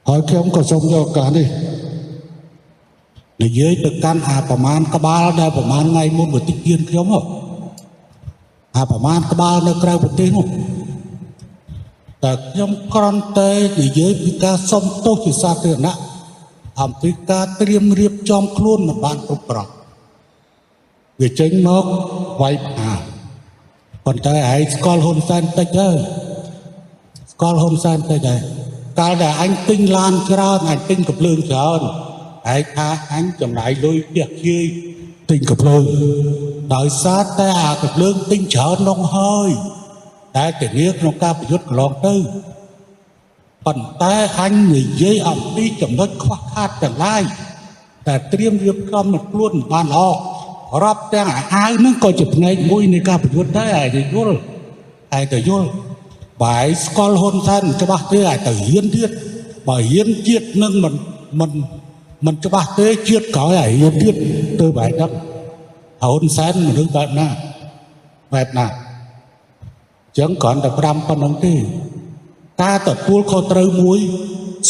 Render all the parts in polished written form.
ហើយខ្ញុំក៏សូមយកឱកាសនេះនិយាយទៅកាន់អាប្រមាណក្បាលដែលប្រមាណថ្ងៃមុនបន្តិចទៀតខ្ញុំហ៎អាប្រមាណក្បាលនៅក្រៅប្រទេសនោះតែខ្ញុំគ្រាន់តែនិយាយពីការសុំទោសជាសាធារណៈអំពីការត្រៀមរៀបចំខ្លួនមិនបានគ្រប់គ្រាន់វាចេញមកវាយប្រហារប៉ុន្តែឯងស្គាល់ហ៊ុនសែនតិចហើយស្គាល់ហ៊ុនសែនតិចហើយកាលដែលអញទិញឡានច្រើនអញទិញកំភ្លើងច្រើនឯងថាអញចំណាយលុយផ្ទះខ្ជាយទិញកំភ្លើងដោយសារតែអាកំភ្លើងទិញច្រើននោះហើយតែធានាក្នុងការប្រយុទ្ធកន្លងទៅប៉ុន្តែអញនិយាយអំពីចំណុចខ្វះខាតទាំងឡាយតែត្រៀមរៀបចំនឹងខ្លួនមិនបានល្អរាប់ទាំងអាអាវនឹងក៏ជាផ្នែកមួយនៃការប្រយុទ្ធដែរឯងយល់ឯងទៅយល់បើឯងស្គាល់ហ៊ុនសែនមិនច្បាស់ទេឯងទៅរៀនទៀតបើរៀនជាតិនឹងមិនច្បាស់ទេជាតិក្រោយឯងរៀនទៀតទៅបែបហ្នឹងហ៊ុនសែនមនុស្សបែបណាបែបណាអញ្ចឹងគ្រាន់តែប្រាំប៉ុណ្្នឹងទេការទទួលខុសត្រូវមួយ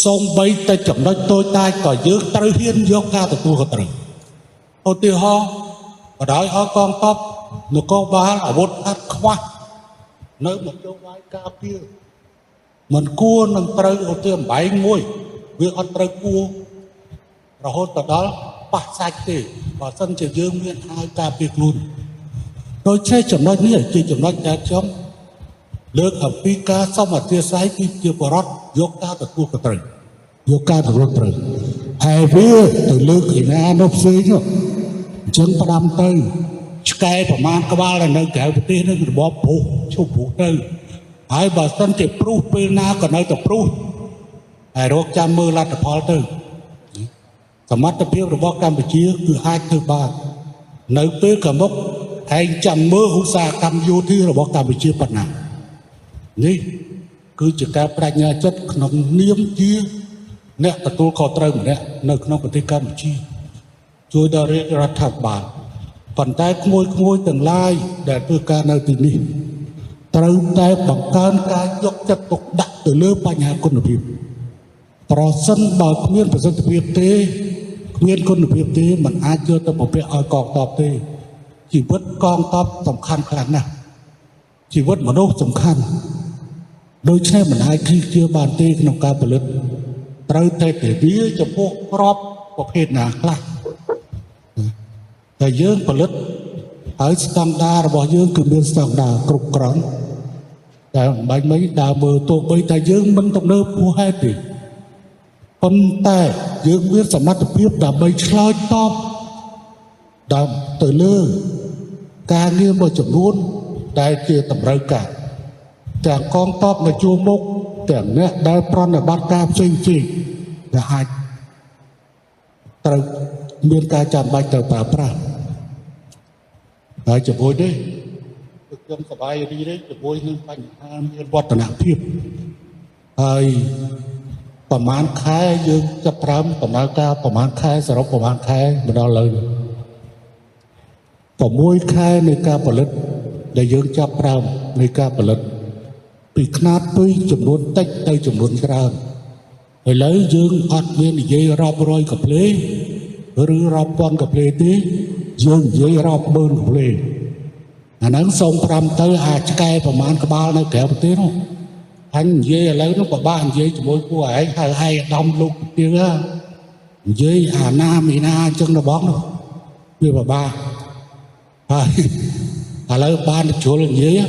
សូម្បីតែចំណុចតូចតាចក៏យើងត្រូវហ៊ានយកការទទួលខុសត្រូវឧទាហរណ៍បដ ாய் ឲ្យកងទ័ពនគរបាលអាវុធអត់ខ្វះនៅមធ្យោបាយការពារមិនគួរនឹងត្រូវឧទាហរណ៍បែងមួយវាអត់ត្រូវគួររហូតទៅដល់ប៉ះសាច់ទេបើសិនជាយើងមានអាវការពារខ្លួនដូច្នេះចំណុចនេះជាចំណុចដែលខ្ញុំលើកអំពីការសូមអធិស្ឋានពីជាបរិបទយកការទទួលខុសត្រូវយកការទទួលខុសត្រូវហើយវាទៅលើកឯណានោះផ្សេងនោះអញ្ចឹងផ្ដាំទៅឆ្កែប្រមាណក្បាលដែលនៅក្រៅប្រទេសនឹងរបបព្រុសឈប់ព្រុសទៅហើយបើសិនជាព្រុសពេលណាក៏នៅតែព្រុសហើយរកចាំមើលលទ្ធផលទៅសមត្ថភាពរបស់កម្ពុជាគឺអាចធ្វើបាននៅពេលខាងមុខឯងចាំមើលឧស្សាហកម្មយោធារបស់កម្ពុជាប៉ុណ្ណានេះគឺជាការបដិញ្ញាចិត្តក្នុងនាមជាអ្នកទទួលខុសត្រូវម្នាក់នៅក្នុងប្រទេសកម្ពុជាជួយដល់រាជរដ្ឋាភិបាលប៉ុន្តែក្មួយៗទាំងឡាយដែលធ្វើការនៅទីនេះត្រូវតែបង្កើនការយកចិត្តទុកដាក់ទៅលើបញ្ហាគុណភាពប្រសិនបើគ្មានប្រសិទ្ធភាពទេគ្មានគុណភាពទេมันអាចយកទៅបំពាក់ឲ្យកងទ័ពទេជីវិតកងទ័ពសំខាន់ខ្លាំងណាស់ជីវិតមនុស្សសំខាន់ដូច្នេះមិនអាចឃ្លីជាបានទេក្នុងការផលិតត្រូវតែធានាចំពោះក្របប្រភេទណាខ្លះតែយើងផលិតហើយស្តង់ដាររបស់យើងគឺមានស្តង់ដារគ្រប់គ្រាន់តែមិនបាញ់មិនដើរមើលទោះបីតែយើងមិនទំនើបហួសហេតុទេប៉ុន្តែយើងមានសមត្ថភាពដើម្បីឆ្លើយតបដល់ទៅលើការងារមួយចំនួនដែលជាតម្រូវការទាំងកងទ័ពនៅជួរមុខទាំងអ្នកដែលប្រណិប័តការផ្សេងៗដែលអាចត្រូវមានការចាំបាច់ត្រូវប្រើប្រាស់ហើយជាមួយនេះខ្ញុំសប្បាយរីករាយជាមួយនឹងបញ្ហាមានវឌ្ឍនភាពហើយប្រមាណខែយើងចាប់ផ្ដើមដំណើរការប្រមាណខែសរុបប្រមាណខែមកដល់ឥឡូវ6ខែនៃការផលិតដែលយើងចាប់ផ្ដើមនៃការផលិតពីខ្នាតពីចំនួនតិចទៅចំនួនច្រើនឥឡូវយើងអត់មាននិយាយរាប់រយកាផ្លេឬរាប់ពាន់កាផ្លេទេយើងនិយាយរាប់ម៉ឺនកាផ្លេអាហ្នឹងសូមប្រាំទៅអាចឆ្កែប្រមាណក្បាលនៅក្រៅប្រទេសនោះអញនិយាយឥឡូវនោះពិបាកនិយាយជាមួយពួកឯងហៅឯងអាដាមលោកទៀតនិយាយអាណាមីណាអញ្ចឹងរបស់នោះវាពិបាកហើយឥឡូវបានជ្រុលនិយាយ